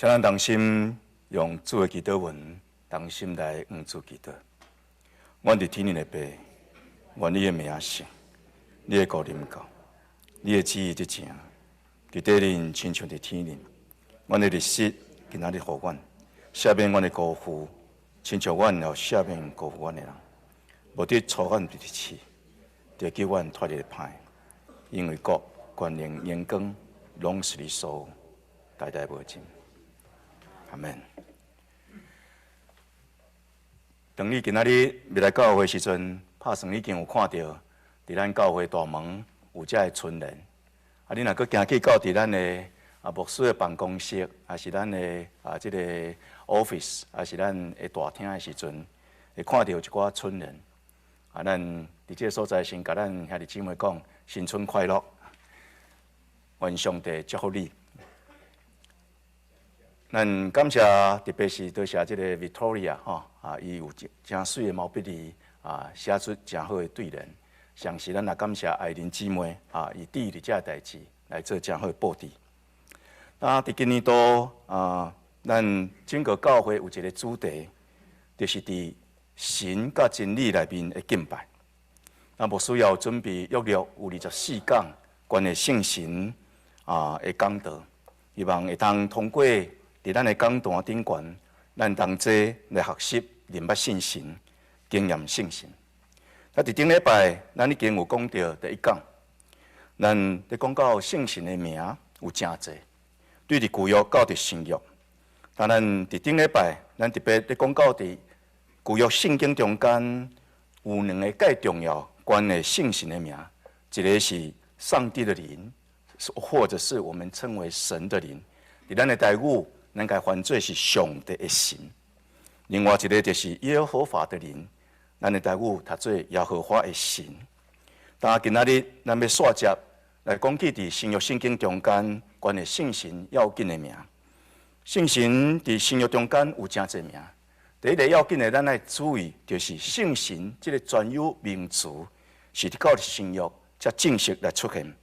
請咱同心用主的祈禱文，同心來向主祈禱。阮佇天頂的父，願你的名聖，你的國臨到，你的旨意得成，佇地頂親像佇天頂。阮的日食今仔日予阮，赦免阮的辜負，親像阮也赦免辜負阮的人。無得帶阮入試，著救阮脫離歹。因為國、權能、榮光，攏是你所有，代代無盡。阿門。當你今仔日入來教會時陣，拍算已經有看著，佇咱教會大門有這个春聯。啊，你若閣行去到佇咱的牧師的辦公室，抑是咱的這個 office，抑是咱的大廳的時陣，會看著一寡春聯。啊，咱佇這个所在先共咱兄弟姊妹講新春快樂，願上帝祝福你。咱感謝，特別是多謝這个 Victoria 吼，伊有誠誠媠的毛筆字，寫出誠好的對聯。同時，咱也感謝愛玲姊妹，伊致力這个代誌來做誠好的布置。啊，佇今年度啊，咱整個教會有一個主題，就是佇神佮真理內面的敬拜。啊，牧師也有準備約略有24講關於聖神的講道，希望會當通過佇咱的講壇頂懸，咱同齊來學習認捌聖神、經驗聖神。啊，佇頂禮拜，咱已經有講著第一講，咱咧講到聖神的名有誠濟，對佇舊約到佇新約。但咱佇頂禮拜，咱特別咧講到佇舊約聖經中間有兩个蓋重要關於聖神的名，一个是上帝的靈，或者是我們稱為神的靈。佇咱的台語，咱共翻做是上帝的神。另外一个就是耶和華的靈，咱的台語讀做耶和華的神。但今仔日咱欲紲接來講起佇新約聖經中間關於聖神要緊的名。聖神佇新約中間有誠濟名。第一个要緊的，咱愛注意，就是聖神這个專有名詞是佇到新約才正式來出現。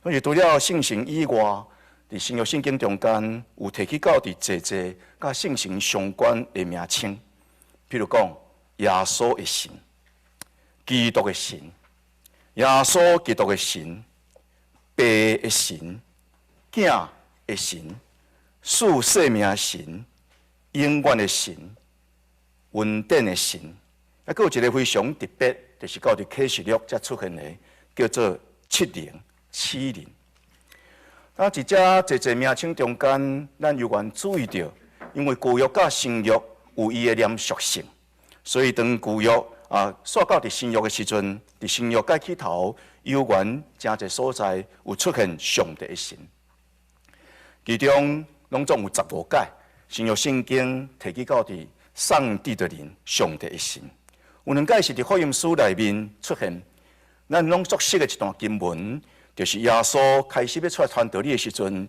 所以除了聖神以外，佇新約聖經中間有提起到佇濟濟佮聖神相關的名稱，譬如講耶穌的神、基督的神、耶穌基督的神、父的神、囝的神、賜生命的神、永遠的神、恩典的神，啊，閣有一个非常特別，就是到佇啟示錄才出現的，叫做七靈、七靈。啊，佇這濟濟名稱中間，咱猶原注意著，因為舊約佮新約有伊的連續性，所以當舊約紲到佇新約的時陣，佇新約蓋起頭，猶原誠濟所在有出現上帝的神，其中攏總有15擺新約聖經提起到佇上帝的靈、上帝的神，有兩擺是佇福音書內面出現，咱攏熟悉的一段經文，就是耶穌開始欲出來傳道理的時陣，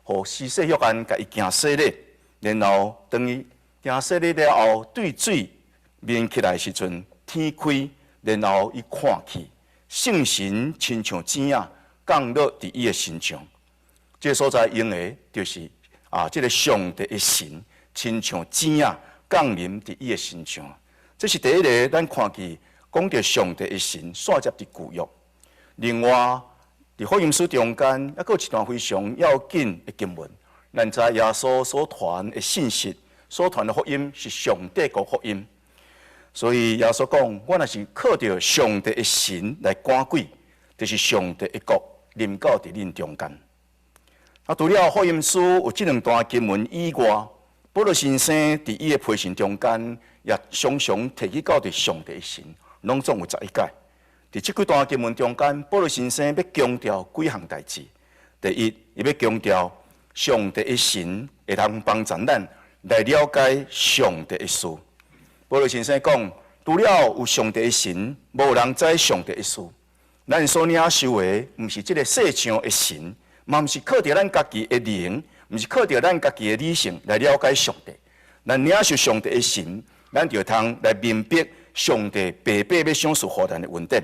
予施洗約翰共伊行洗禮，然後當伊行洗禮了後，對水面起來的時陣，天開，然後伊看去，聖神親像箭仔降落佇伊的身上。這个所在用的就是這个上帝的神親像箭仔降臨佇伊的身上。這是第一个，咱看見講著上帝的神，紲接佇舊約。另外，佇福音書中間，猶閣有一段非常要緊的經文。咱知耶穌所傳的信息，所傳的福音是上帝國福音。所以耶穌講：我若是靠著上帝的神來趕鬼，就是上帝的國臨到佇恁中間。啊，除了福音書有這兩段經文以外，保羅先生佇伊的批信中間，也常常提起到佇上帝的神，攏總有11擺。佇這幾段經文中間，保羅先生欲強調幾項代誌。第一，伊欲強調上帝的神會當幫助咱來了解上帝的事。保羅先生講，除了有上帝的神，無人知上帝的事。咱所領受的，毋是這个世上的神，嘛毋是靠著咱家己的靈，毋是靠著咱家己的理性來了解上帝。咱領受上帝的神，咱就通來明白上帝白白欲賞賜予咱的恩典。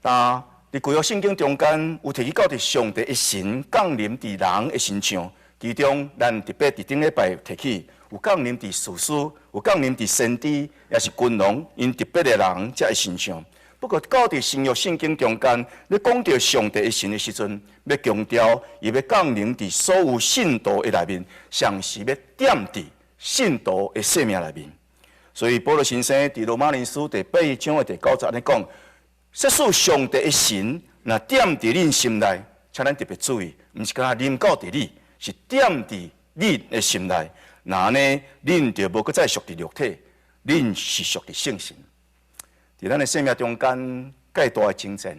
但佇舊約聖經中間有提起到佇上帝的神降臨佇人的身上，其其中，咱特別佇頂禮拜提起，有降臨佇士師，有降臨佇先知，抑是君王，𪜶特別的人才會身上。不過，到佇新約聖經中間，咧講著上帝的神的時陣，欲強調伊欲降臨佇所有信徒的內面，上是欲踮佇信徒的生命內面。所以，保羅先生佇羅馬人書第八章的第九節按呢講：設使上帝的神若踮佇恁心內，請咱特別注意，毋是干焦臨到佇你，是踮佇恁的心內。若按呢，恁就無閣再屬佇肉體，恁是屬佇聖神。佇咱的生命中間，蓋大的爭戰，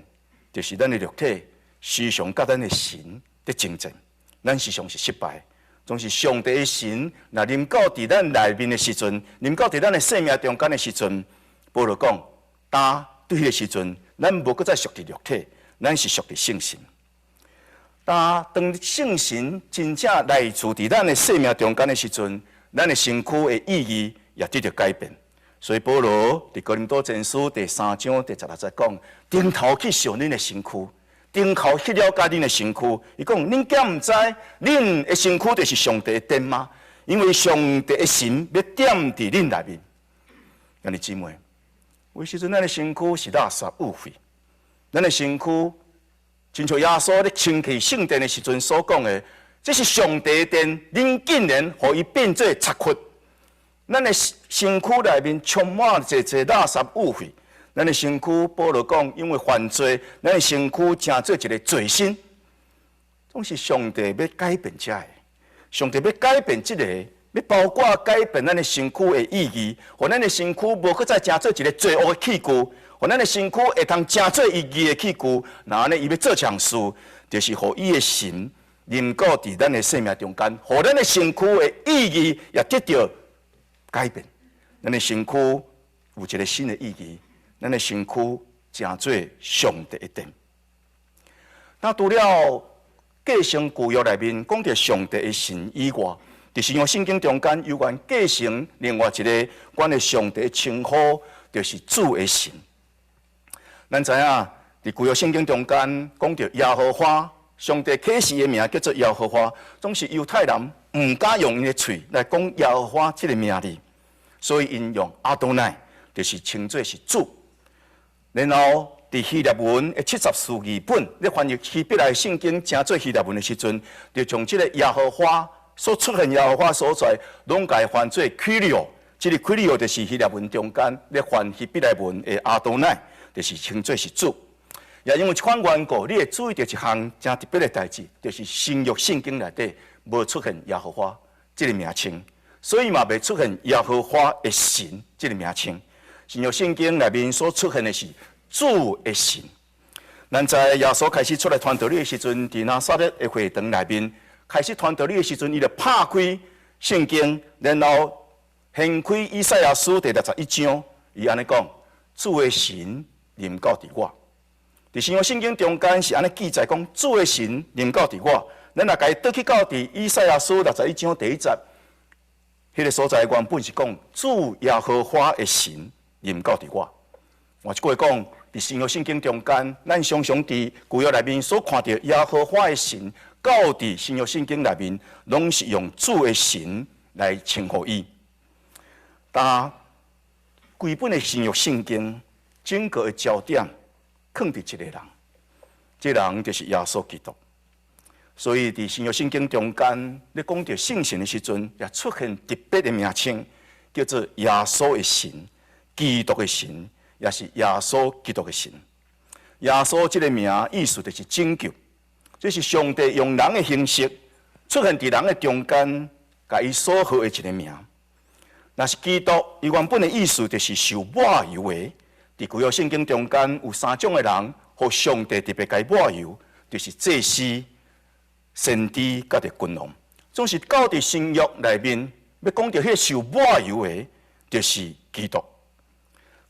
就是咱的肉體時常佮咱的神佇爭戰，咱時常是失敗。總是上帝的神若臨到佇咱內面的時陣，臨到佇咱的生命中間的時陣，保羅講，當對彼个時陣，咱無閣再屬佇肉體，咱是屬佇聖神。當當聖神真正來住佇咱的生命中間的時陣，咱的身軀的意義也得著改變。所以保羅佇哥林多前書第三章第十六節講：轉頭去想恁的身軀，轉頭去了解恁的身軀。伊講：恁敢毋知，恁的身軀就是上帝的殿嗎？因為上帝的神欲踮佇恁內面。兄弟姊妹，有時陣咱的身軀是垃圾污穢，咱的身軀親像耶穌咧清氣聖殿的時陣所講的，這是上帝的殿，恁竟然予伊變做賊窟。咱的身軀內面充滿濟濟垃圾污穢，咱的身軀，保羅講，因為犯罪，咱的身軀成做一个罪身，總是上帝欲改變這个，上帝欲改變這个，欲包括改變咱的身軀的意義，予咱的身軀無閣再成做一个罪惡的器具，予咱的身軀會通成做伊義的器具。那按呢，伊欲做一項事，就是予伊的神臨到佇咱的生命中間，予咱的身軀的意義也得著改變，咱的身軀有一个新的意義，咱的身軀成做上帝的殿。那除了繼承舊約內面講著上帝的神以外，佇新約聖經中間有關繼承另外一个關於上帝的稱呼，就是主的神。咱知影佇舊約聖經中間講著耶和華，上帝啟示的名叫做耶和華，總是猶太人毋敢用𪜶的喙來講耶和華這个名字，所以𪜶用阿多乃，就是稱做是主。然後佇希臘文的七十士譯本，咧翻譯希伯來聖經成做希臘文的時陣，就將這个耶和華所出現耶和華所在，攏共伊翻做 Kyrios，這个 Kyrios 就是希臘文中間咧翻希伯來文的阿多乃，就是稱做是主。也因為這款緣故，你會注意著一項誠特別的代誌，就是新約聖經內底無出現耶和華這个名稱，所以嘛袂出現耶和華的神這个名稱。新約聖經內面所出現的是主的神。咱在耶穌開始出來傳道理的時陣，佇拿撒勒的會堂內面開始傳道理的時陣，伊就拍開聖經，然後掀開以賽亞書第六十一章，伊按呢講：主的神臨到佇我。佇新約聖經中間是按呢記載講，主的神臨到佇我。咱若共伊倒去到佇以賽亞書六十一章第一節，彼个所在原本是講主耶和華的神臨到佇我。換一句話講，佇新約聖經中間，咱常常佇舊約內面所看著耶和華的神，到佇新約聖經內面，攏是用主的神來稱呼伊。但規本的新約聖經，整個的焦點囥佇一个人，這个人就是耶穌基督。所以佇新約聖經中間，咧講著聖神的時陣，也出現特別的名稱，叫做耶穌的神、基督的神，也是耶穌基督的神。耶穌這个名意思就是拯救，這是上帝用人的形式出現佇人的中間，共伊所號的一个名。若是基督，伊原本的意思就是受抹油的。佇舊約聖經中間有三種的人，予上帝特別共伊抹油，就是祭司、先知佮著君王。總是到佇新約內面，欲講著彼个受抹油的，就是基督。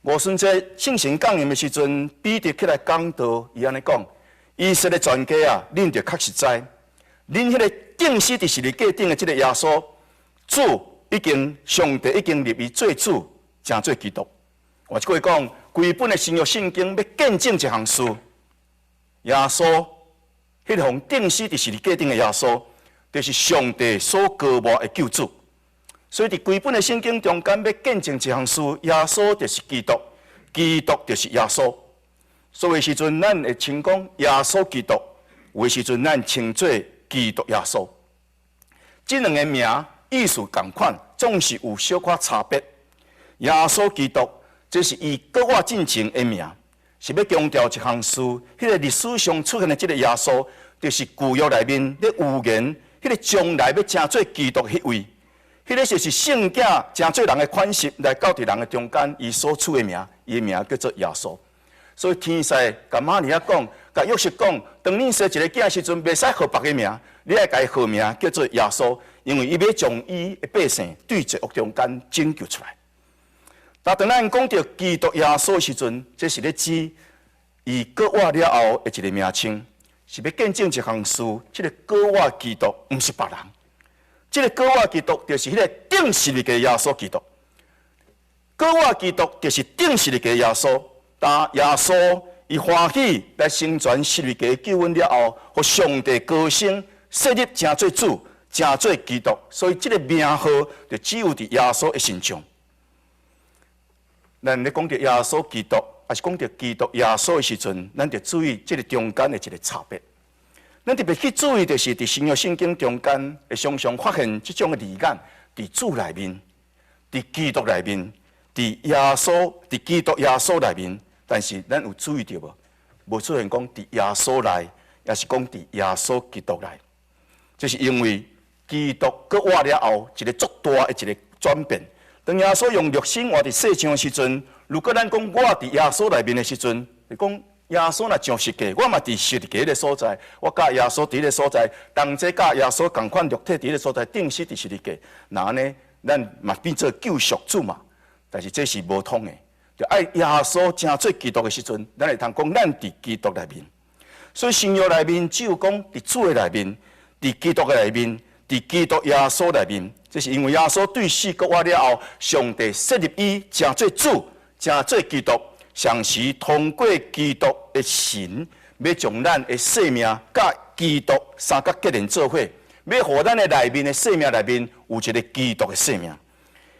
五旬節聖神降臨的時陣，彼得起來講道，伊按呢講：以色列全家啊，恁著確實知，恁彼个釘死佇十字架頂的這个耶穌，主已經上帝已經立伊做主，成做基督。換一句話講，規本的新約聖經欲見證一項事，耶穌，彼个予釘死佇十字架頂的耶穌，就是上帝所膏抹的救主。所以佇規本的聖經中間，欲見證一項事，耶穌就是基督，基督就是耶穌。所以時陣，咱會稱講耶穌基督；有的時陣，咱稱做基督耶穌。這兩個名意思仝款，總是有小可差別。耶穌基督，這是伊閣活進前的名，是欲強調一項事。彼個歷史上出現的這个耶穌，就是舊約內面咧預言，彼個將來欲成做基督彼位。彼個就是聖子成做人的款式來到佇人的中間，伊所取的名，伊的名叫做耶穌。所以天使共瑪利亞講，共約瑟講，當你生一个囝時陣，袂使號別个名，你愛共伊號名叫做耶穌，因為伊欲將伊的百姓對罪惡中間拯救出來。但當咱講著基督耶穌的時陣，這是咧指伊閣活了後的一个名稱，是欲見證一項事。這个閣活基督毋是別人，這个閣活基督就是彼个釘十字架耶穌基督。閣活基督就是釘十字架耶穌。當耶穌伊歡喜來成全十字架救恩了後，予上帝高升設立成做主，成做基督，所以這个名號就只有佇耶穌的身上。咱咧講著耶穌基督，抑是講著基督耶穌的時陣，咱就注意這个中間的一个差別。咱特別去注意，就是佇新約聖經中間，會常常發現這種的字眼，佇主內面，佇基督內面，佇耶穌，佇基督耶穌內面。但是咱有注意著無？無出現講佇耶穌內，抑是講佇耶穌基督內。這是因為基督閣活了後，一个足大的一个轉變。當耶穌用肉身活佇世上的時陣，如果咱講我佇耶穌內面的時陣，就講耶穌若上十架，我嘛佇十字架的所在，我佮耶穌佇彼个所在，同齊佮耶穌仝款肉體佇彼个所在，釘死佇十字架，那按呢，咱嘛變做救贖主嘛。但是這是無通的，就愛耶穌成做基督的時陣，咱會通講咱佇基督內面。所以新約內面只有講佇主的內面，佇基督的內面，佇基督耶穌內面。這是因為耶穌對死復活了後，上帝設立伊成做主，成做基督，同時通過基督的神，欲將咱的生命佮基督三角結連做伙，欲予咱的內面的生命內面有一个基督的生命。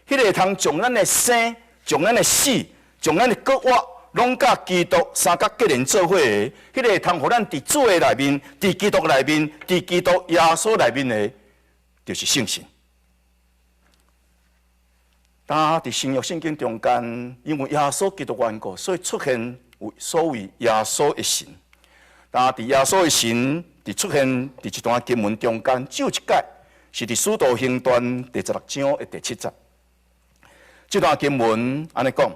彼个會通將咱的生、將咱的死、將咱的復活，攏佮基督三角結連做伙的，彼个會通予咱佇主的內面、佇基督內面、佇基督耶穌內面的，就是聖神。當佇新約聖經中間，因為耶穌基督緣故，所以出現有所謂耶穌的神。當佇耶穌的神佇出現佇這段經文中間，只有一擺，是佇使徒行傳第十六章的第七節。這段經文按呢講，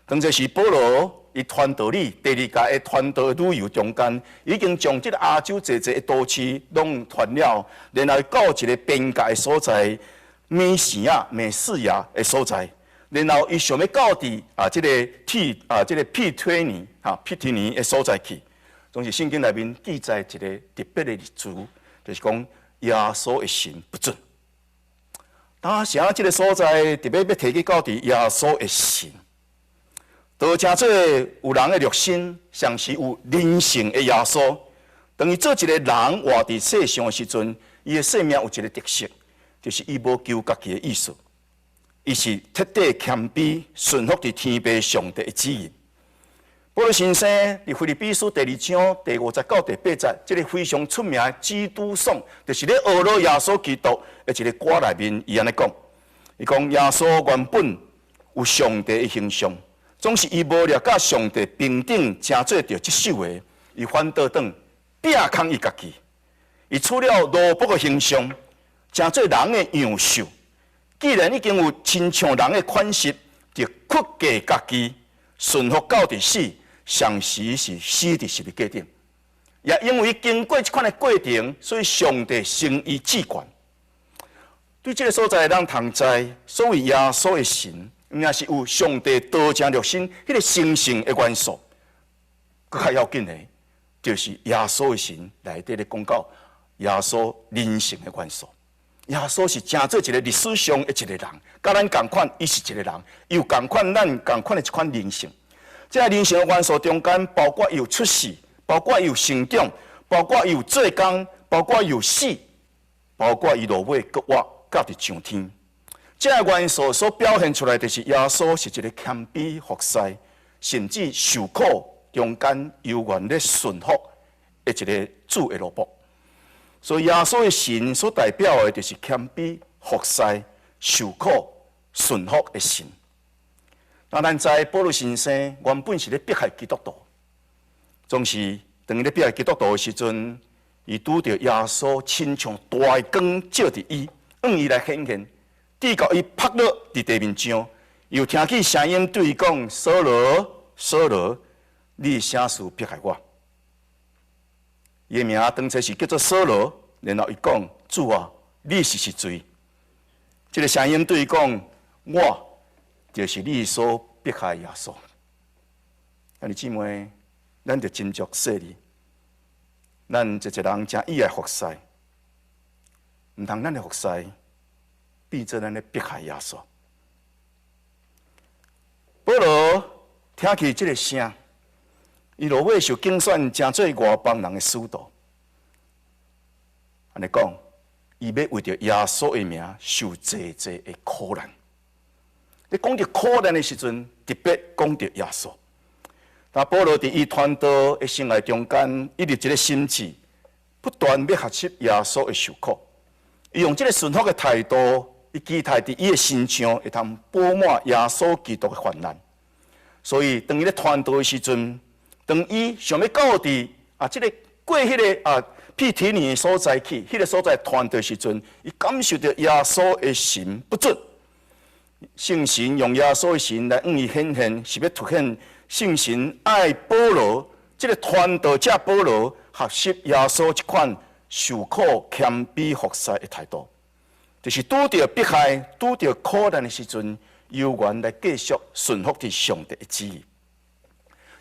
當這時保羅伊傳道旅第二屆的傳道旅遊中間，已經將這个亞洲濟濟的都市攏傳了，然後到一个邊界的所在。米西亞、美西亞的所在，然後伊想欲到佇啊，這个替啊，這个庇推尼哈庇提尼的所在去。總是聖經內面記載一个特別的日子，就是講耶穌的神不准。當時啊，這个所在特別欲提起到佇耶穌的神，就成做有人的肉身，同時有靈性的耶穌。當伊做一个人活佇世上的時陣，伊的生命有一个特色。就是伊無求家己的意思，伊是徹底謙卑，順服佇天父上帝的旨意。保羅先生佇腓立比書第二章第五節到第八節，這个非常出名的基督頌，就是咧呵咾耶穌基督的一个歌內面，伊按呢講，伊講耶穌原本有上帝的形象，總是伊無掠佮上帝平等，成做著執守的，伊反倒轉摒空伊家己，伊取了奴僕的形象。成做人的樣式，既然已經有親像人的款式，就屈低家己，順服到佇死，同時是死佇十字架頂。也因為經過這款的過程，所以上帝升伊至懸。對這个所在，咱通知，所謂耶穌的神，毋是有上帝道成肉身彼个神性的元素。閣較要緊的，就是耶穌的神內底咧講到耶穌人性的元素。耶穌是成做一个歷史上的一个人，佮咱仝款，伊是一个人，有仝款咱仝款的這款人性。這个人性的元素中間，包括有出世，包括有成長，包括有做工，包括有死。包括伊落尾閣活，佮佇上天。這个元素所表現出來，就是耶穌是一个謙卑服侍，甚至受苦中間猶原咧順服的一个主的奴僕。所以耶穌的神所代表的，就是謙卑服侍、受苦順服的神。那咱知保祿先生原本是咧迫害基督徒，總是當伊咧迫害基督徒的時陣，伊拄著耶穌親像大光照佇伊，向伊來顯現，直到伊拍落佇地面上，又聽見聲音對伊講：掃羅，掃羅，你啥事迫害我？伊的名當初是叫做掃羅，然後伊講：主啊，你是是誰？這个聲音對伊講：我就是你所迫害耶穌。兄弟姊妹，咱著斟酌細膩，咱一個人誠意愛服侍，毋通咱的服侍變做咱咧迫害耶穌。保羅聽起這个聲，伊落尾受揀選，成做外邦人的使徒。按呢講，伊欲為著耶穌的名受濟濟的苦難。你講著苦難的時陣，特別講著耶穌。但保羅佇伊傳道的生涯中間，一直一个心志，不斷欲學習耶穌的受苦。伊用這个順服的態度，伊期待佇伊的身上會通補滿耶穌基督的患難。所以，當伊咧傳道的時陣，當伊想欲到佇啊，這个過彼个啊庇提尼的所在去，彼个所在傳道時陣，伊感受著耶穌的神不准。聖神用耶穌的神來向伊顯現，是欲凸顯聖神愛保羅，這个傳道者保羅學習耶穌這款受苦謙卑服侍的態度，就是拄著迫害、拄著苦難的時陣，猶原來繼續順服佇上帝的旨意。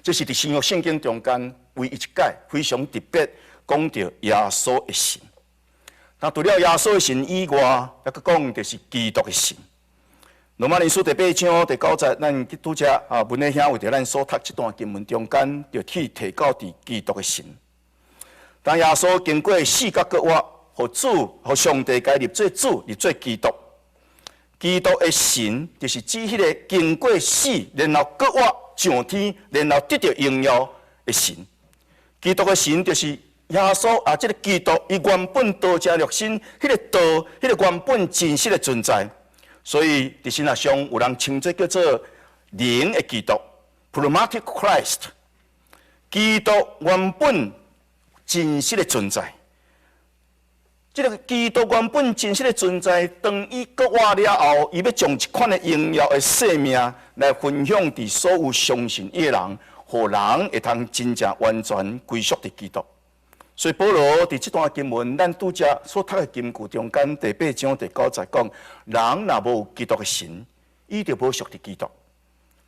這是佇新約聖經中間唯一一擺非常特別講著耶穌的神。那除了耶穌的神以外，猶閣講就是基督的神。羅馬人書第八章第九節，咱去拄才啊，文理兄為著咱所讀這段經文中間，就去提到佇基督的神。當耶穌經過死佮復活，予主、予上帝共伊立做主，立做基督。基督的神就是指彼个經過死，然後復活上天，然後得著榮耀的神。基督的神就是耶穌啊，這个基督伊原本道成肉身，彼个道，彼个原本真實的存在。所以，佇神學上有人稱做叫做靈的基督（Pneumatic Christ）。基督原本真實的存在，這个基督原本真實的存在，當伊復活了後，伊欲將這款的榮耀的生命來分享佇所有相信伊的人，予人會通真正完全歸屬佇基督。所以保羅佇這段經文，咱拄才所讀的金句中間第八章第九節講：人若無基督的神，伊就無屬佇基督。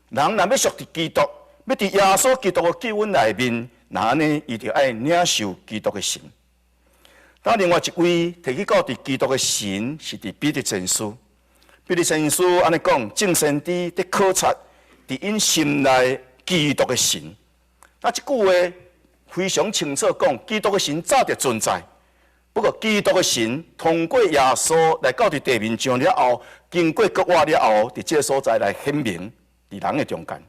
人若欲屬佇基督，欲佇耶穌基督的救恩內面，那按呢，伊就愛領受基督的神。當另外一位提起到佇基督的神，是佇彼得前書。彼得前書按呢講，眾先知佇考察佇𪜶心內基督的神。那這句話非常清楚講，基督的神早就存在。不過，基督的神通過耶穌來到佇地面上了後，經過復活了後，佇這个所在來顯明佇人的中間。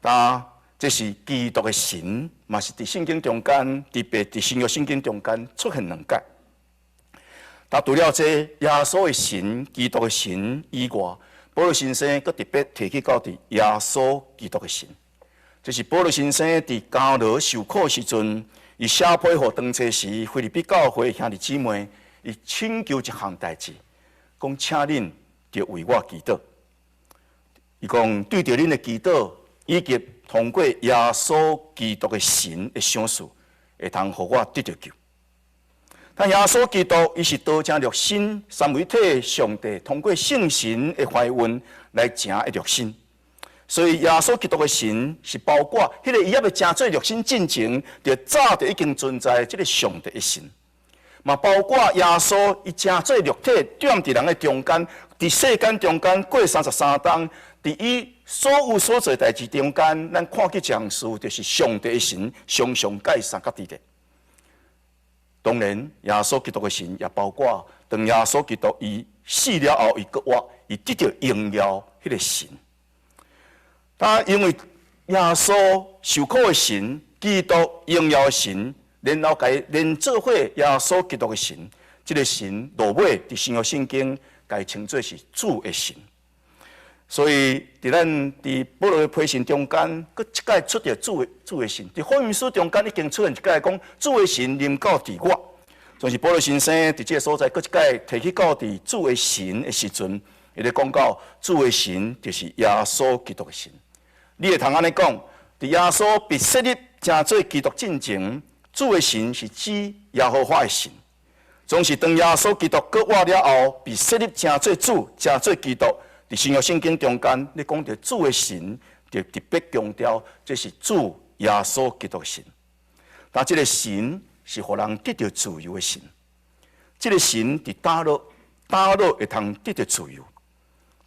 但這是基督的神，嘛是佇聖經中間，特別佇新約聖經中間出現兩擺。但除了這耶穌的神、基督的神以外，保祿先生閣特別提起到佇耶穌基督的神。這是保祿先生佇監牢受苦時陣，伊寫批予當初時腓立比教會兄弟姊妹，伊請求一項代誌，講請恁著為我祈禱。伊講對著恁的祈禱，以及通過耶穌基督的神的賞賜，會通予我得著救。但耶穌基督伊是道成肉身三位一體上帝，通過聖神的懷孕來成的肉身。所以耶穌基督的神是包括彼个伊猶未成做肉身進前，就早就已經存在這个上帝的神，嘛包括耶穌伊成做肉體踮佇人的中間，佇世間中間過33冬，佇伊所有所做代誌中間，咱看見一項事，就是上帝的神常常佮伊相佮佇咧。當然，耶穌基督的神也包括當耶穌基督伊死了後，伊閣活，伊得著榮耀彼个神。但因為耶穌受苦的神，基督榮耀的神，然後共伊連做伙耶穌基督的神，這个神落尾佇新約聖經共伊稱做是主的神。所以，佇咱佇保羅的批信中間，閣一擺出著主的神。佇福音書中間已經出現一擺講主的神臨到佇我。總是保羅先生佇這个所在，閣一擺提起到佇主的神的時陣，伊咧講到主的神就是耶穌基督的神。你會通按呢講，佇耶穌被設立成做基督進前，主的神是指耶和華的神。總是當耶穌基督閣活了後，被設立成做主，成做基督。佇新約聖經中間，你講著主的神，就特別強調這是主耶穌基督的神。但這个神是予人得著自由的神。這个神佇打落，打落會通得著自由。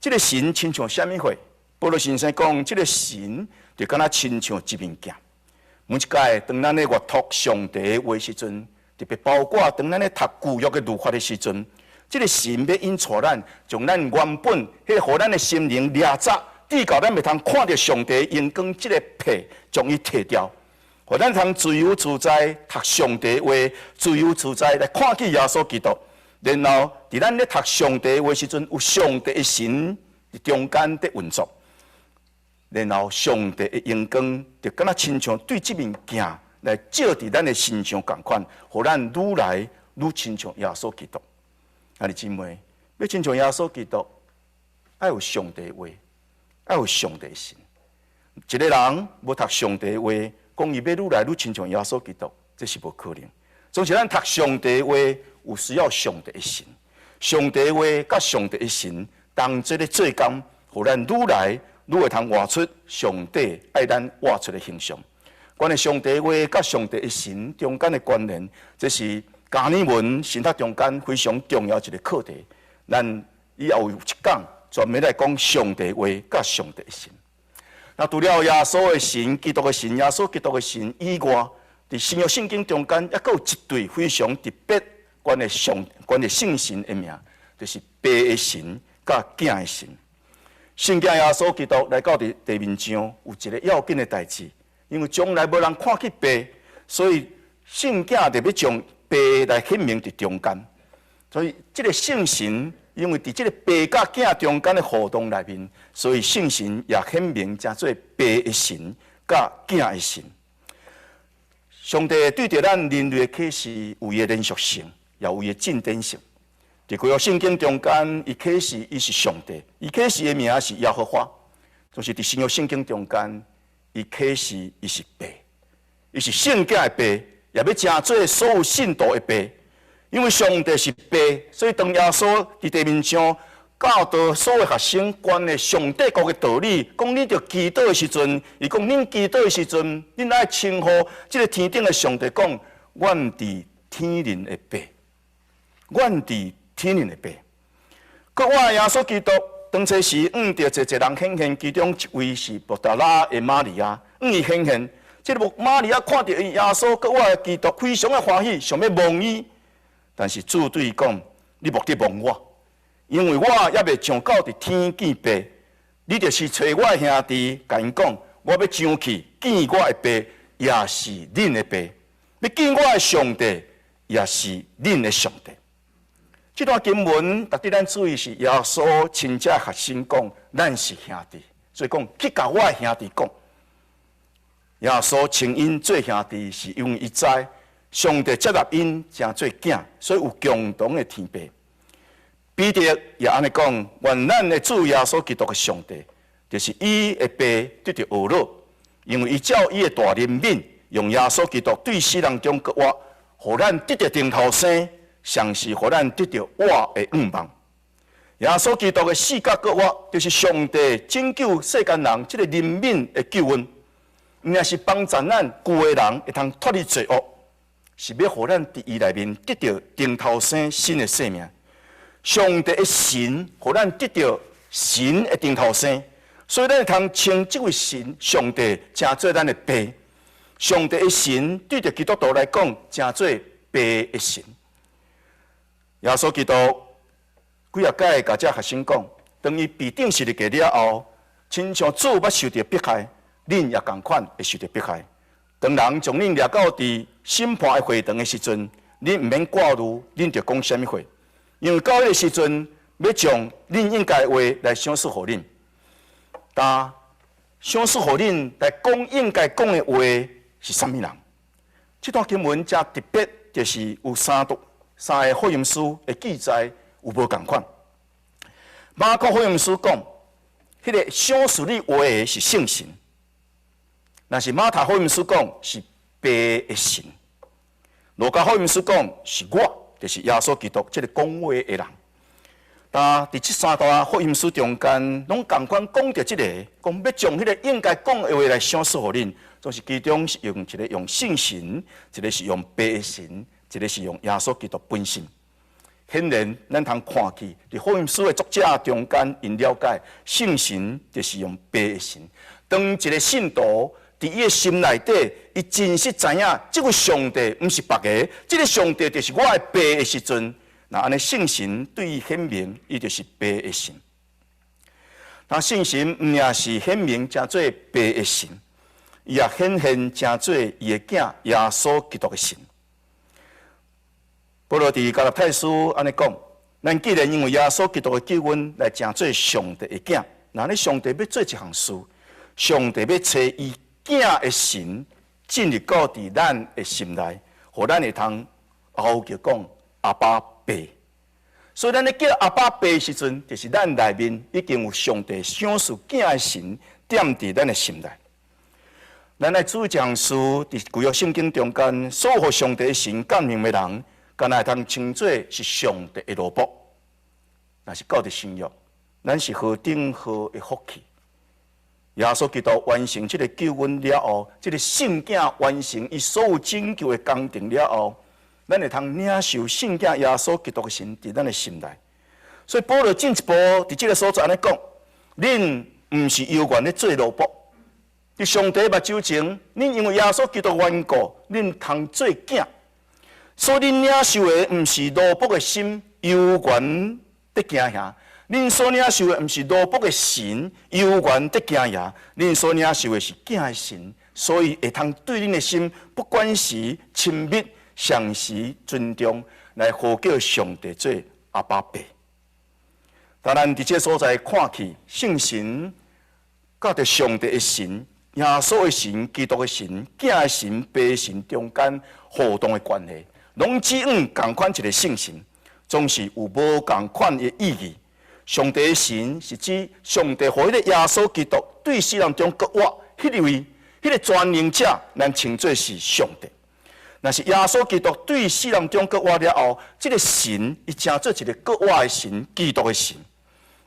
這个神親像啥物貨？保羅先生講，這个神就敢若親像一面鏡。每一擺當咱咧閱讀上帝的話時陣，特別包括當咱咧讀舊約的律法的時陣，這个神欲引帶咱，將咱原本彼个予咱的心靈掠窄，至到咱袂通看著上帝榮光，這个皮將伊提掉，予咱通自由自在讀上帝話，自由自在來看見耶穌基督。然後，佇咱咧讀上帝話時陣，有上帝的神佇中間佇運作。然後，上帝的榮光就敢若親像對這面鏡來照佇咱的身上仝款，予咱愈來愈親像耶穌基督。兄弟姊妹，欲親像耶穌基督，愛有上帝話，愛有上帝神。一个人無讀上帝話，講伊欲愈來愈親像耶穌基督，這是無可能。總是咱讀上帝話，有需要上帝的神。上帝話佮上帝的神同齊咧做工，予咱愈來愈會通活出上帝愛咱活出的形象。關於上帝話佮上帝的神中間的關聯，這是迦爾文神學中間非常重要一个課題。咱以後有一講專門來講上帝話佮上帝的神。那除了耶穌的神、基督的神、耶穌基督的神以外，佇新約聖經中間，猶閣有一對非常特別關於上關於聖神的名，就是爸的神佮囝的神。聖囝耶穌基督來到佇地面上，有一个要緊的代誌，因為從來無人看見爸，所以聖囝就欲將爸來顯明佇中間。所以這个聖神，因為佇這个爸佮囝中間的互動內面，所以聖神也顯明成做爸的神佮囝的神。上帝對著咱人類的啟示有伊的連續性，也有伊的進展性。佇舊約聖經中間，伊啟示伊是上帝，伊啟示的名是耶和華。就是佇新約聖經中間，伊啟示伊是爸，伊是聖囝的爸，也欲成做所有信徒的爸。因為上帝是爸，所以當耶穌佇地面上教導所有學生關於上帝國的道理，講恁著祈禱的時陣，伊講恁祈禱的時陣，恁愛稱呼這个天頂的上帝，講阮佇天靈的爸，阮佇天靈的爸。閣活耶穌基督當初時，向著濟濟人顯現，其中一位是抹大拉的瑪利亞，向伊顯現。這个瑪利亞看著耶穌閣活的基督，非常的歡喜，想欲摸伊。但是主對伊講：你莫去摸我，因為我猶未上到佇天見爸。你著去揣我的兄弟，共𪜶講，我欲上去見我的爸，也是恁的爸；欲見我的上帝，也是恁的上帝。這段經文值得咱注意是耶穌親這學生講，咱是兄弟，所以講去共我的兄弟講。耶穌稱𪜶做兄弟，是因為伊知上帝接納𪜶成做囝，所以有共同的天父。彼得也按呢講，願咱的主耶穌基督的上帝，就是伊的爸得著呵咾，因為伊照伊的大憐憫，用耶穌基督對死人中復活，予咱得著重頭生，上是予咱得著活的向望。耶穌基督的死佮復活，就是上帝拯救世間人這个憐憫的救恩，毋但是幫助咱舊的人會通脫離罪惡，是欲予咱佇伊內面得著重頭生新的生命。上帝的神，予咱得著神的重頭生，所以咱會通稱這位神上帝，成做咱的爸。上帝的神對著基督徒來講，成做爸的神。耶穌基督幾若擺共這學生講，當伊被釘十字架了後，親像主捌受著迫害，恁也仝款會受著迫害。當人將恁掠到佇審判的會堂的時陣，恁毋免掛慮，恁著講啥物話，因為到彼个時陣，欲將恁應該的話來賞賜予恁。但賞賜予恁來講應該講的話是啥物人？這段經文誠特別，就是有三段三个福音書的記載有無仝款。馬可福音書講，彼个賞賜你話的是聖神；若是馬太福音書講是爸的神；路加福音書講是我，就是耶穌基督這个講話的人。但佇這三段福音書中間，攏仝款講著這个，講欲將彼个應該講的話來賞賜予恁，總是其中是用一个用聖神，一个是用爸的神，一个是用耶穌基督本身。顯然，咱通看去，佇福音書的作者中間，𪜶了解聖神就是用爸的神。當一个信徒佇伊的心內底，伊真實知影，這位上帝毋是別个，這个上帝就是我的爸的時陣，若按呢聖神對伊顯明，伊就是爸的神。那聖神毋但是顯明成做爸的神，伊也顯現成做伊的囝耶穌基督的神。保羅佇加拉太書按呢講：咱既然因為耶穌基督的救恩來成做上帝的囝，若按呢上帝欲做一項事，上帝欲差伊囝的神進入到佇咱的心內，予咱會通嗷叫講阿爸爸。所以咱咧叫阿爸爸的時陣，就是咱內面已經有上帝賞賜囝的神踮佇咱的心內。咱來做一項事，佇舊約聖經中間，所有予上帝的神感動的人，敢若會通稱做是上帝的奴僕。若是到佇新約，咱是何等好的福氣！耶穌基督完成這个救恩了後，這个聖囝完成伊所有拯救的工程了後，咱會通領受聖囝耶穌基督的神佇咱的心內。所以保羅進一步佇這个所在按呢講：恁毋是猶原咧做奴僕，佇上帝目睭前，恁因為耶穌基督緣故，恁通做囝。所以恁領受的毋是奴僕的心，猶原得驚嚇；恁所領受的毋是奴僕的神，猶原得驚嚇。恁所領受的是囝的神，所以會通對恁的心，不管是親密、相時、尊重，來呼叫上帝做阿爸爸。當咱佇這个所在看去，聖神佮著上帝的神、耶穌的神、基督的神、囝的神、爸的神中間互動的關係，攏只有仝款一个聖神，總是有無仝款的意義。上帝的神是指上帝予彼个耶穌基督對死人中復活，彼位，彼个全能者，咱稱做是上帝。若是耶穌基督對死人中復活了後，這个神伊成做一个復活的神，基督的神，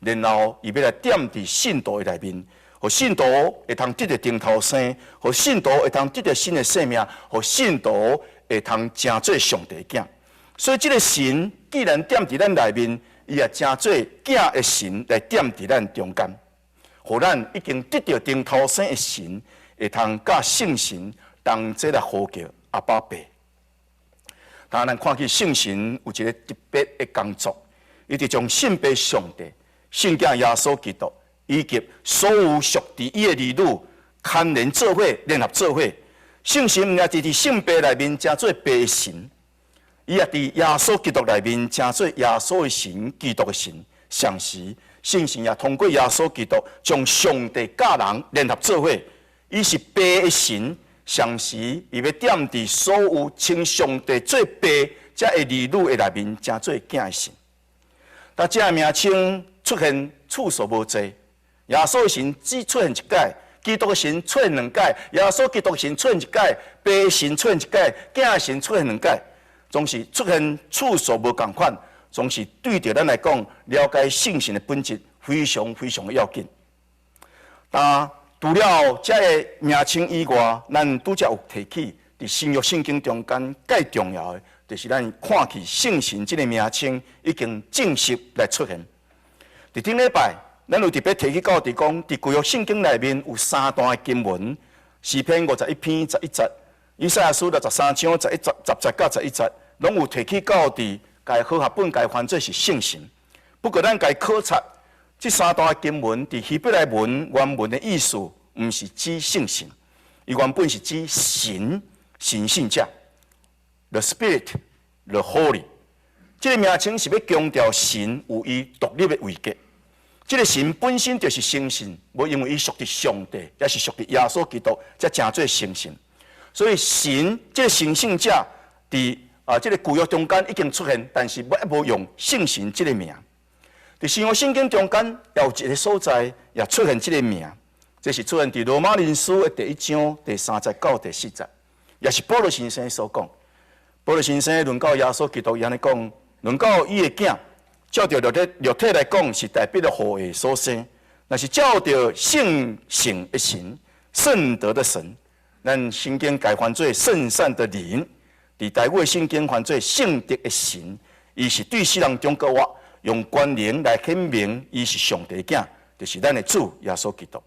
然後伊欲來踮佇信徒的內面，予信徒會通得著重頭生，予信徒會通得著新的生命，予信徒會通成做上帝的囝。所以，這个神既然踮佇咱內面，伊也成做囝的神來踮佇咱中間，予咱已經得著重頭生的神，會通佮聖神同齊來呼叫阿爸爸。當咱看見聖神有一个特別的工作，伊就將信父上帝、聖囝耶穌基督以及所有屬佇伊的兒女牽連做伙、聯合做伙。聖神毋但佇聖父內面成做爸的神，伊也佇耶穌基督內面成做耶穌的神、基督的神。同時，聖神也通過耶穌基督將上帝佮人聯合做伙。伊是爸的神，同時伊欲踮佇所有稱上帝做爸這个兒女的內面，成做囝的神。但這个名稱出現次數無濟，耶穌的神只出現一擺，基督的神出現兩擺，耶穌基督的神出現一擺，爸的神出現一擺，囝的神出現兩擺，總是出現次數無仝款，總是對著咱來講，了解聖神的本質非常非常的要緊。但除了這个名稱以外，咱拄才有提起，佇新約聖經中間蓋重要的，就是咱看去聖神這个名稱已經正式來出現。佇頂禮拜，咱有特別提起到，佇講佇舊約聖經內面有三段的經文，詩篇51篇11節，以賽亞書63章11節、10節到11節，攏有提起到佇共和合本共翻做是聖神。不過咱共考察這三段經文，佇希伯來文原文的意思，毋是指聖神，伊原本是指神神聖者，the Spirit，the Holy。這个名稱是欲強調神有伊獨立的位格。這个神本身就是聖神，無因為伊屬佇上帝，抑是屬佇耶穌基督，才成做聖神。所以神這个神聖者，佇這个舊約中間已經出現，但是猶無用聖神這个名。佇新約聖經中間，也有一个所在也出現這个名，這是出現佇羅馬人書的第一章第三節到第四節，也是保羅先生所講。保羅先生論到耶穌基督，伊按呢講，論到伊的囝，照著肉體來講，是大衛的後裔所生；若是照著聖性的神、聖德的神，咱聖經共翻做聖善的靈，佇台語的聖經翻做聖德的神，伊是對死人中復活，用權能來顯明伊是上帝囝，就是咱的主耶穌基督。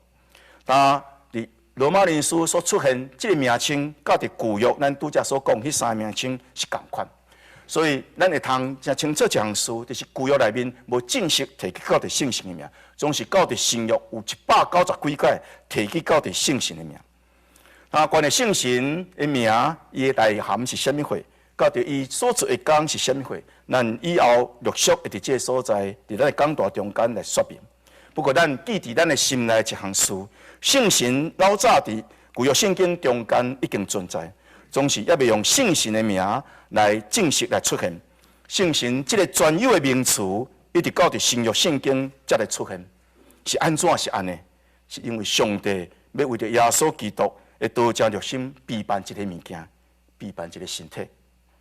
但佇羅馬人書所出現這个名稱，佮佇舊約咱拄才所講彼三个名稱是仝款，所以咱會通誠清楚一項事，就是舊約內面無正式提及到佇聖神的名，總是到佇新約有190幾擺提及到佇聖神的名。啊，關於聖神的名，伊的內涵是啥物貨？佮著伊所做的工是啥物貨？咱以後陸續會佇這个所在，佇咱的講道中間來說明。不過，咱記佇咱的心內一項事：聖神老早佇舊約聖經中間已經存在，總是猶未用聖神的名來正式來出現。聖神這个專有的名詞，一直到佇新約聖經才來出現。是按怎是按呢？是因為上帝欲為著耶穌基督的刀正熱心備辦一个物件，備辦一个身體，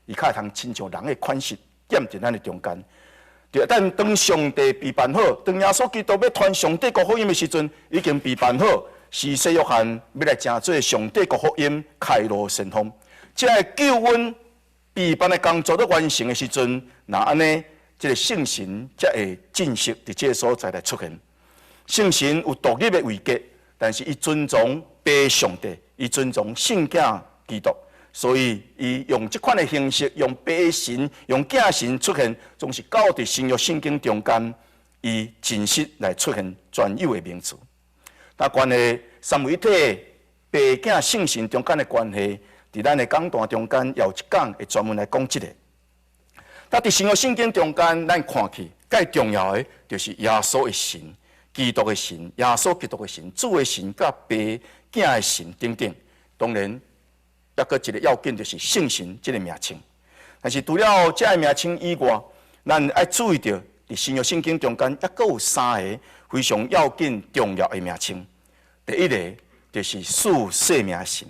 伊較會通親像人的款式踮佇咱的中間。對，但當上帝備辦好，當耶穌基督欲傳上帝國福音的時陣，已經備辦好，施洗約翰欲來成做上帝國福音開路先鋒。這个救恩備辦的工作都完成的時陣，若按呢，這个聖神才會正式佇這个所在來出現。聖神有獨立的位格，但是伊尊崇父上帝，伊尊崇聖囝基督，所以伊用這款的形式，用父神、用囝神出現，總是到佇新約聖經中間，伊真實來出現專有的名詞。但關於三位一體父囝聖神中間的關係，佇咱的講壇中間也有一講會專門來講這个。但佇新約聖經中間，咱看去蓋重要的就是耶穌的神、基督的神、耶穌基督的神、主的神、佮父囝的神等等。當然，猶閣一个要緊就是聖神這个名稱。但是除了這个名稱以外，咱愛注意著，佇新約聖經中間，猶閣有三个非常要緊重要的名稱。第一个就是賜生命的神。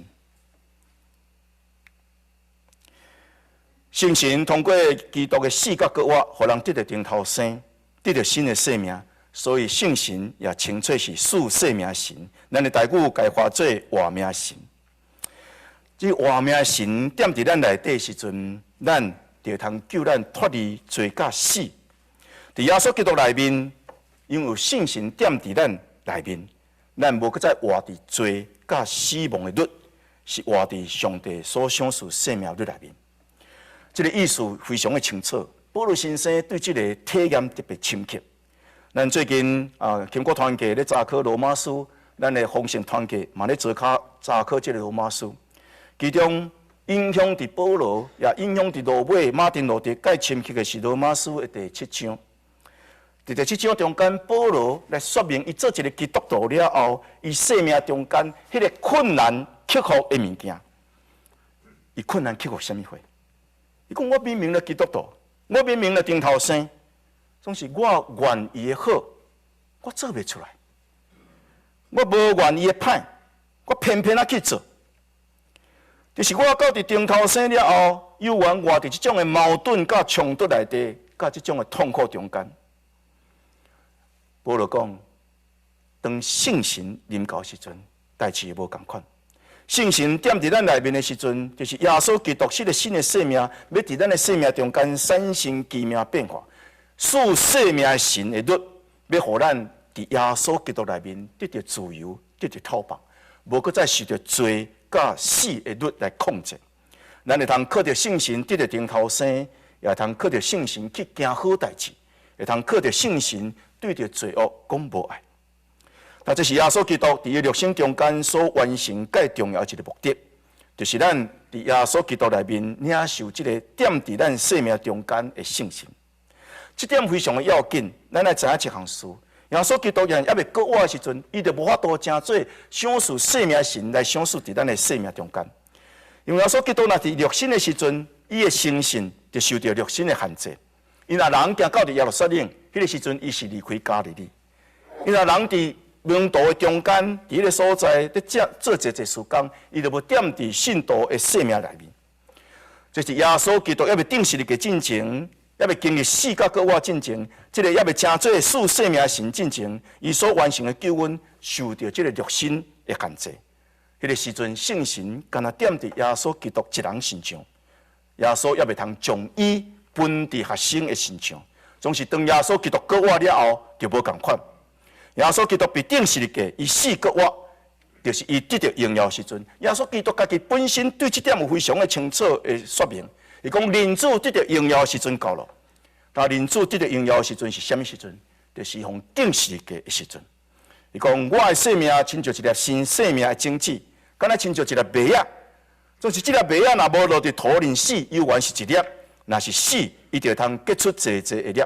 聖神通過基督的死佮復活，予人得著重頭生，得著新的生命，所以聖神也稱做是賜生命神。咱的台語共翻做活命神。這活命神踮佇咱內底時陣，咱就會通救咱脫離罪佮死。佇耶穌基督內面，因為有聖神踮佇咱內面，咱無閣再活佇罪佮死亡的律，是活佇上帝所賞賜生命律內面。這个意思非常的清楚。保羅先生對這个體驗特別深刻。咱最近啊，勤國團契咧查考羅馬書，咱的豐盛團契嘛咧查考這个羅馬書，其中影響佇保羅，也影響佇羅馬馬丁路德蓋深刻的是羅馬書的第七章。佇第七章中間，保羅來說明伊做一个基督徒了後，伊生命中間彼个困難克服的物件。伊困難克服啥物貨？伊講我明明咧基督徒，我明明咧重頭生，總是我願意的好，我做袂出來；我無願意的歹，我偏偏仔去做。就是我到佇重頭生了後，猶原活佇這種的矛盾佮衝突內底，佮這種的痛苦中間。保羅講，當聖神臨到時陣，代誌會無仝款。聖神踮佇咱內面的時陣，就是耶穌基督這个新的生命，欲佇咱的生命中間產生奇妙變化，賜生命的神的律，欲予咱佇耶穌基督內面得著自由，得著透放，無閣再受著罪佮死的律來控制。咱會通靠著聖神得著重頭生，也會通靠著聖神去行好代誌，會通靠著聖神對著罪惡講無愛。那這是耶穌基督佇伊肉身中間所完成蓋重要一个目的，就是咱佇耶穌基督內面領受這個踮佇咱生命中間的聖神。這點非常的要緊，咱愛知影一項事：耶穌基督猶未復活的時陣，伊就無法度成做賞賜生命神來賞賜佇咱的生命中間。因為耶穌基督若佇肉身的時陣，伊的身份就受著肉身的限制。伊若人行到佇耶路撒冷，彼個時陣伊是離開加利利。伊若人佇門徒的中間，佇彼個所在佇遮做濟濟時工，伊就無踮佇信徒的生命內面。這是耶穌基督猶未釘十字架進前，猶未經歷死佮復活進前，這個猶未成做賜生命神進前，伊所完成的救恩受著這個肉身的限制。彼個時陣，聖神敢若踮佇耶穌基督一人身上，耶穌猶未通將伊分佇學生的身上。總是當耶穌基督復活了後，就無仝款。耶穌基督被釘十字架，伊死復活，就是伊得著榮耀時陣。耶穌基督家己本身對這點有非常的清楚的說明。伊講人子得著榮耀時陣到了，但人子得著榮耀時陣是啥物時陣？就是予釘十字架的時陣。伊講我的生命親像一粒新生命的種子，敢若親像一粒麥仔。總是這粒麥仔若無落佇土裡死，猶原是一粒；若是死，伊就會通結出濟濟的粒。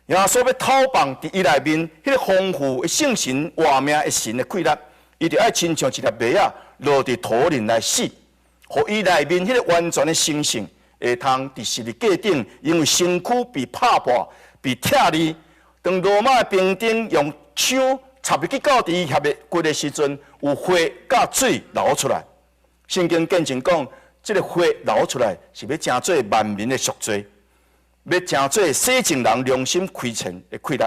耶穌欲透放佇伊內面彼個豐富的聖神活命的神的氣力，伊就愛親像一粒麥仔落佇土裡來死，予伊內面彼個完全的神性會通佇十字架頂，因為身軀被拍破、被拆裂，當羅馬的兵丁用槍插入去到佇伊額的骨的時陣，有血佮水流出來。聖經見證講，這個血流出來是欲成做萬民的贖罪。欲成做洗淨人良心虧欠的氣力。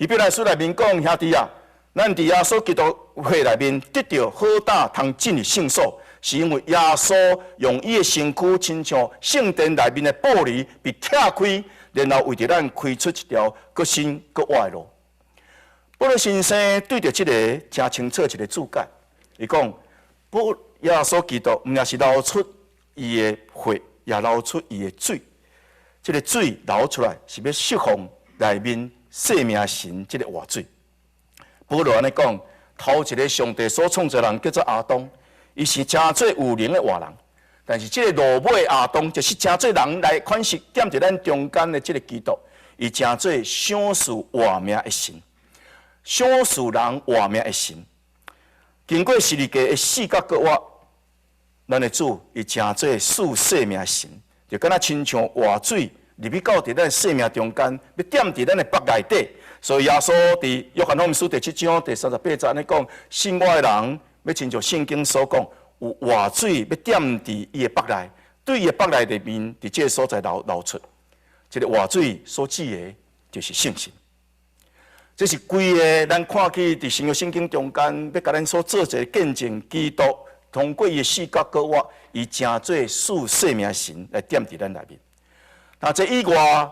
希伯來書內面講，兄弟啊，咱佇耶穌基督血內面得著好膽通進入聖所，是因為耶穌用伊的身軀，親像聖殿內面的玻璃被拆開，然後為著咱開出一條閣新閣活的路。保祿先生對著這个誠清楚一个注解，伊講：保耶穌基督毋但是流出伊的血，也流出伊的水。這个水流出來是欲釋放內面生命神這个活水。保羅按呢講，頭一个上帝所創造人叫做亞當，伊是成做有靈的活人。但是這个落尾亞當，就是成做人來款式踮佇咱中間的這个基督，伊成做賞賜活命的神，賞賜人活命的神。經過十字架的死佮復活，咱的主伊成做賜生命的神。就敢若親像活水入去到佇咱生命中間，欲踮佇咱的腹內底。所以耶穌佇約翰福音書第七章第38節按呢講：信我的人，欲親像聖經所講，有活水欲踮佇伊的腹內，對伊的腹內裡面，佇這个所在流流出。這个活水所指的，就是聖神。這是規个咱看去佇新約聖經中間，欲共咱所做一个見證，基督通過伊的死佮復活，伊成做賜生命神來踮佇咱內面。那這以外，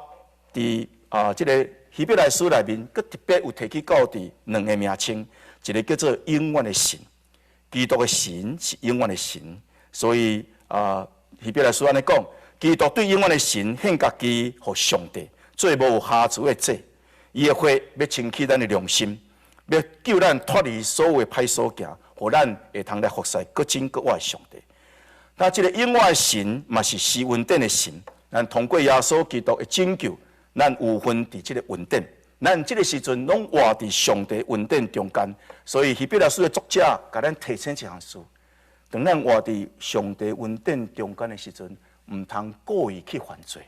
佇啊這个希伯來書內面，閣特別有提起到佇兩个名稱，一个叫做永遠的神，基督的神是永遠的神，所以啊希伯來書按呢講，基督對永遠的神獻家己予上帝，做無瑕疵的祭，伊的血欲清洗咱的良心，欲救咱脫離所有的歹所行。予咱會通來服侍閣真閣活的上帝。那這个永活的神嘛是施恩典的神。咱通過耶穌基督的拯救，咱有份佇這个恩典。咱這个時陣攏活佇上帝恩典中間。所以希伯來書的作者共咱提醒一項事：當咱活佇上帝恩典中間的時陣，毋通故意去犯罪，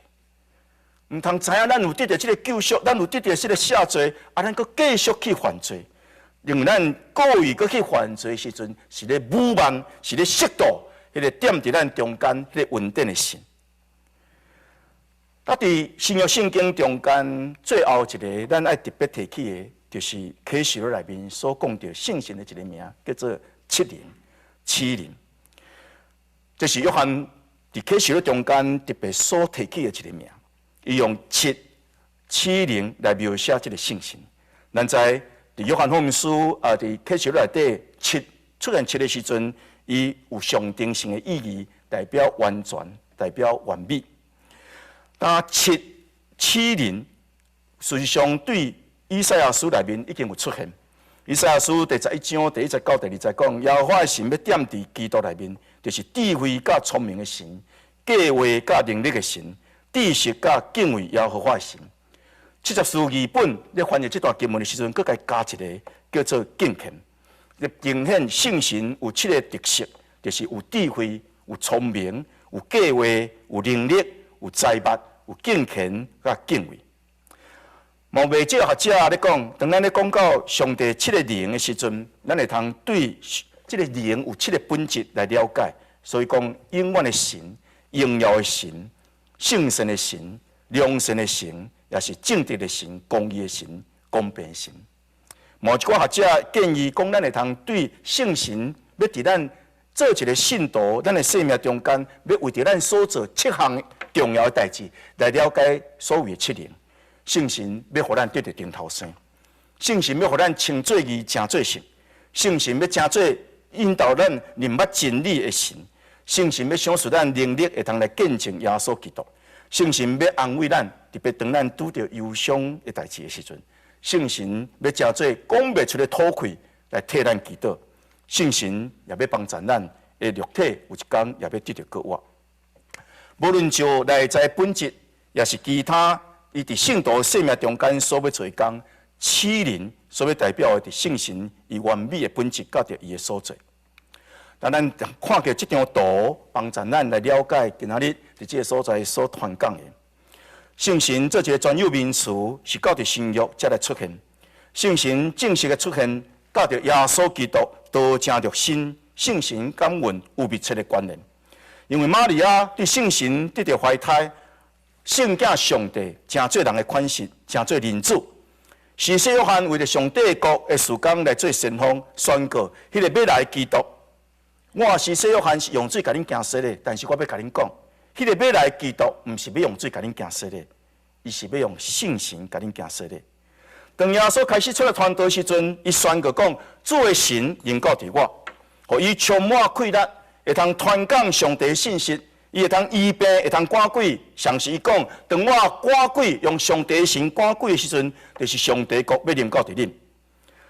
毋通知影咱有得著這个救贖，咱有得著這个赦罪，啊，咱閣繼續去犯罪。因為咱故意閣去犯罪時陣，是咧侮慢，是咧褻瀆，彼个踮佇咱中間彼个恩典的神。啊，佇新約聖經中間，最後一个咱愛特別提起的，就是啟示錄內面所講著聖神的一个名，叫做七靈。七靈，這是約翰佇啟示錄中間特別所提起的一个名。伊用七七靈來描寫這个聖神。咱知佇約翰福音書啊，佇啟示錄內底七出現七的時陣，伊有象徵性的意義，代表完全，代表完美。那七七靈，事實上對以賽亞書內面已經有出現。以賽亞書第11章第1節到第2節講，耶和華的神欲踮佇基督內面，就是智慧佮聰明的神，計劃佮能力的神，知識佮敬畏耶和華的神。七十士譯本咧翻譯這段經文的時陣，閣共加一个叫做敬虔，咧呈現聖神有七个特色，就是有智慧、有聰明、有計劃、有能力、有才物、有敬虔佮敬畏。嘛袂少學者咧講，當咱咧講到上帝七个靈的時陣，咱會通對這个靈有七个本質來了解。所以講，永遠的神、榮耀的神、聖善的神、良善的神，也是正直的神、公義的神、公平的神。某一寡學者建議講，咱會通對聖神欲佇咱做一个信徒，咱的生命中間，欲為著咱所做七項重要的代誌，來了解所謂的七靈。聖神欲予咱得著頂頭生，聖神欲予咱稱做義、成做聖，聖神欲成做引導咱認捌真理的神，聖神欲賞賜咱能力，會通來見證耶穌基督，聖神欲安慰咱，特別當咱拄著憂傷的代誌的時陣，聖神欲成做講袂出的吐氣來替咱祈禱，聖神也欲幫助咱的肉體有一工也欲得著復活。無論就內在本質，抑是其他。伊佇聖徒生命中間所欲做的工，七靈所欲代表的，佇聖神伊完美的本質，佮著伊的所做。當咱看著這張圖，幫助咱來了解今仔日佇這个所在所傳講的聖神，這一个專有名詞是到佇新約才來出現。聖神正式的出現，佮著耶穌基督道成肉身，聖神感孕有密切的關聯。因為瑪利亞對聖神得著懷胎。聖子上帝成做人的款式，成做人子。施洗約翰為著上帝國的事工來做先鋒，宣告彼个欲來的基督。我施洗約翰是用水共恁行洗禮，但是我欲共恁講，彼个欲來的基督毋是欲用水共恁行洗禮，伊是欲用聖神共恁行洗禮。當耶穌開始出來傳道時陣，伊宣告講：主的神臨到佇我，予伊充滿氣力，會通傳講上帝的信息。伊會通醫病，會通趕鬼。上時伊講，當我趕鬼，用上帝的神趕鬼的時陣，就是上帝國欲臨到佇恁。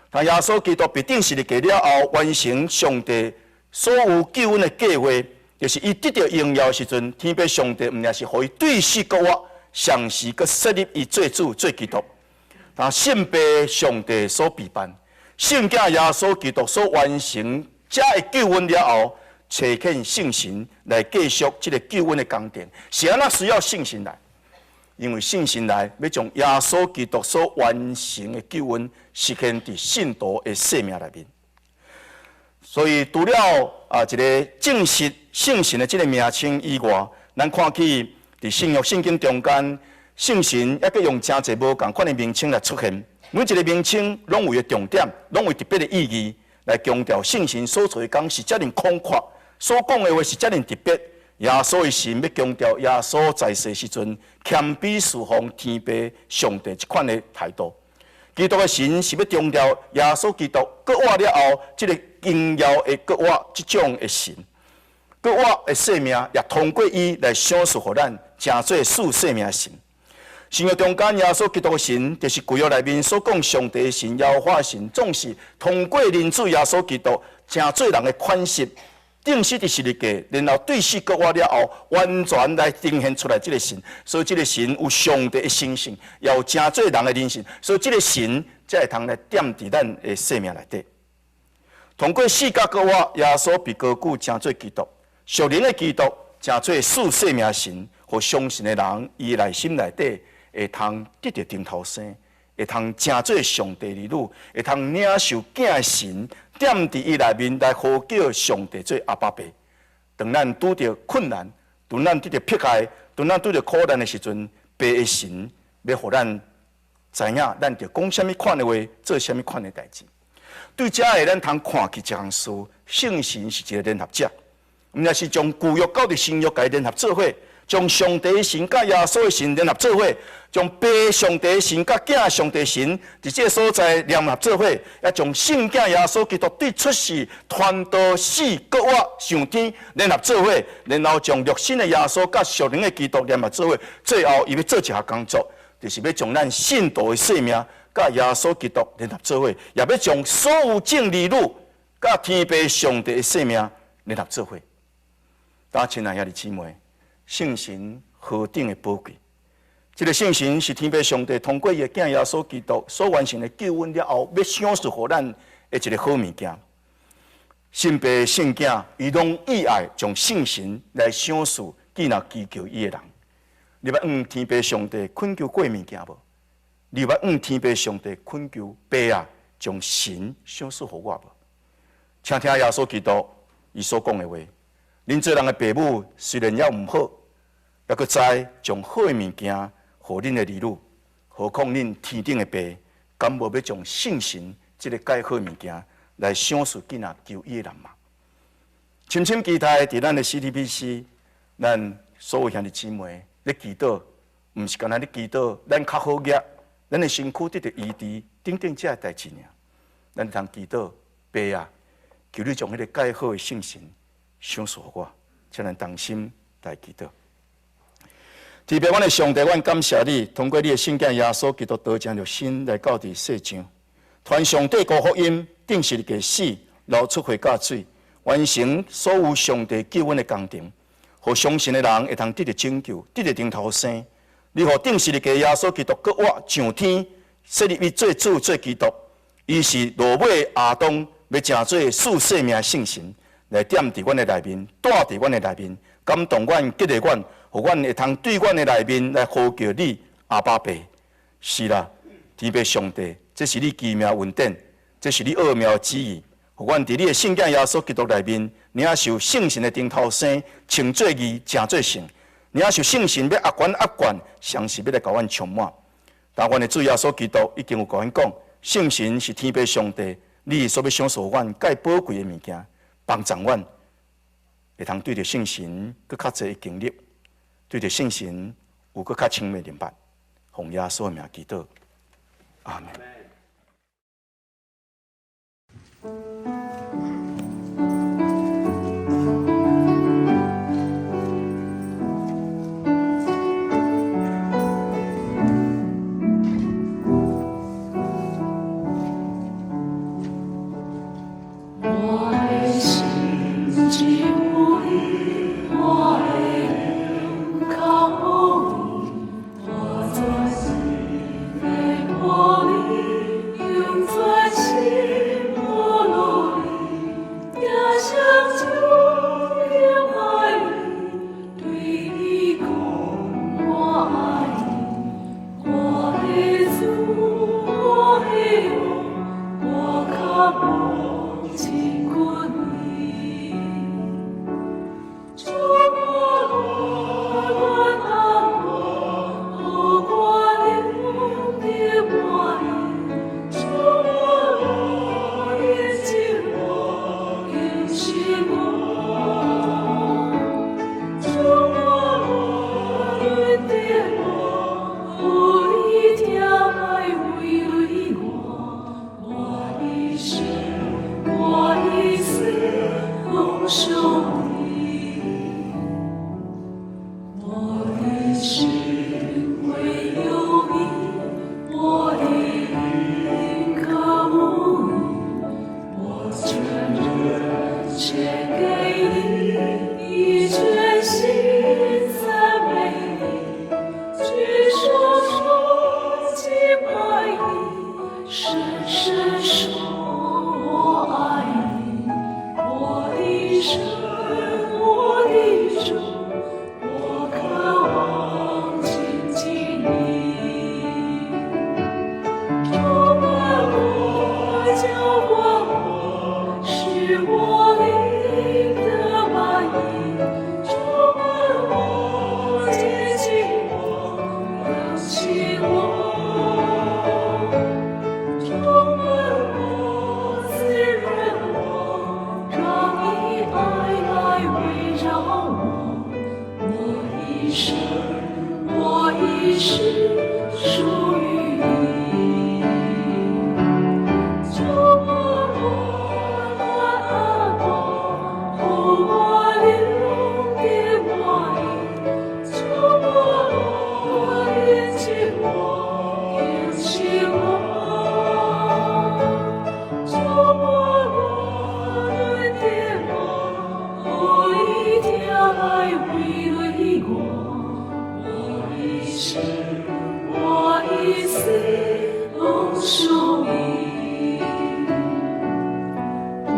當耶穌基督被釘十字架了後，完成上帝所有救恩的計劃，就是伊得著榮耀的時陣，天父上帝毋但是予伊對死復活，上時閣設立伊做主做基督。當聖父上帝所備辦，聖子耶穌基督所完成這个救恩了後，差遣聖神來繼續這个救恩的工程，是按怎需要聖神來？因為聖神來欲將耶穌基督所完成的救恩實現佇信徒的生命內面。所以除了啊一个證實聖神的這个名稱以外，咱看起佇新約聖經中間，聖神猶閣用誠濟無仝款的名稱來出現，每一个名稱攏有伊的重點，攏有特別的意義，來強調聖神所做的工是遮爾廣闊。所講的話是遮爾特別，耶穌的神欲強調耶穌在世時陣謙卑侍奉天父上帝這款的態度。基督的神是欲強調耶穌基督復活了後，這个榮耀的復活這種的神，復活的生命也通過伊來賞賜予咱，成做賜生命的神。新約中間耶穌基督的神，就是舊約內面所講上帝的神、耶和華的神，總是通過人子耶穌基督成做人的款式。釘死佇十字架，然後對死復活了後，完全來呈現出來這个神。所以這个神有上帝的神性，也有成做人的人性。所以這个神才會通來踮佇咱的生命內底。通過死佮復活，耶穌被高舉成做基督，屬靈的基督成做賜生命神，予相信的人，伊內心內底會通得著頂頭生，會通成做上帝兒女，會通領受囝的神。踮佇伊內面來呼叫上帝做阿爸父。當咱拄著困難，當咱拄著迫害，當咱拄著苦難的時陣，爸的神欲予咱知影，咱著講啥物款的話，做啥物款的代誌。對這个咱通看起一項事，聖神是一个聯合者，毋但是將舊約佮佇新約共伊聯合做伙，將上帝的神佮耶穌的神聯合做伙，將爸上帝的神佮囝上帝神佇這个所在聯合做伙，也將聖囝耶穌基督對出世傳道死復活上天聯合做伙，然後將肉身的耶穌佮屬靈的基督聯合做伙，最後伊欲做一項工作，就是欲將咱信徒的性命佮耶穌基督聯合做伙，也欲將所有眾兒女佮天父上帝的性命聯合做伙。大家親愛兄弟姊妹，聖神何等的寶貴！這个聖神是天父上帝通過伊的囝耶穌基督所完成的救恩了後，欲賞賜予咱的一个好物件。聖父、聖囝，伊攏意愛將聖神來賞賜予若祈求伊的人。你捌向天父上帝懇求過物件無？你捌向天父上帝懇求爸啊，將神賞賜予我無？請聽耶穌基督伊所講的話。恁做人的爸母雖然猶毋好，猶閣知將好的物件予恁的兒女，何況恁天頂的爸，敢無欲將聖神這个蓋好的物件來賞賜予若求伊的人嗎？深深期待佇咱的 CTBC，咱所有兄弟姊妹咧祈禱，毋是干焦咧祈禱，咱較好額，咱的身軀得著醫治，等等這个代誌爾。咱通祈禱，爸啊，求你將彼个蓋好的聖神賞賜予我，請咱同心來祈禱。天父，阮的上帝，阮感謝你，通過你的聖囝耶穌基督道成肉身來到佇世上，傳上帝國福音，釘十字架死，流出血佮水，完成所有上帝救恩的工程，予相信的人會通得著拯救，得著重頭生。你予釘十字架耶穌基督閣活上天，設立伊做主做基督，伊是落尾亞當，欲成做賜生命的聖神。來踮佇阮的內面，住佇阮的內面，感動阮、激勵阮，予阮會通對阮的內面來呼叫你阿爸父。是啦，天父上帝，這是你奇妙恩典，這是你奧妙的旨意，予阮佇你的聖囝耶穌基督內面，領受聖神的重頭生，稱做義，成做聖，領受聖神欲壓懸壓冠，相信欲來共阮充滿。但阮的主耶穌基督已經有共阮講，聖神是天父上帝，你所欲賞賜阮蓋寶貴的物件。幫助阮會通對著聖神閣較濟的經歷，對著聖神有閣較深的明白。奉耶穌的名祈禱，阿們。我的心只有你，我的靈靠你，我全心的抱你，用全心無努力，行上主的愛你，對你講我愛你，我的主，我的王，我渴慕親近你。充滿我，阮安我，予我靈得滿意。充滿我，煉淨我，更新我。充滿我，潤澤我，予你疼愛慰慰我。我一生，我一世，攏屬你。我的心唯有你，我的靈渴慕你，我全人獻給你，以全心讚美你，舉手雙敬拜你，深深說我愛你，我的神，我的主，我渴望親近你。充滿我，澆灌我，使我靈得滿溢。充滿我，潔淨我，更新我。充滿我，滋潤我，讓你愛來圍繞我。我一生，屬於你。主我我阿爸，予我靈得滿意。主我我煉淨我，更新我。主我我恩典我，予伊疼愛慰慰我。我一生我一世攏屬伊。我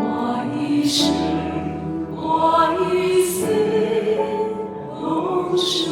一生我一世攏屬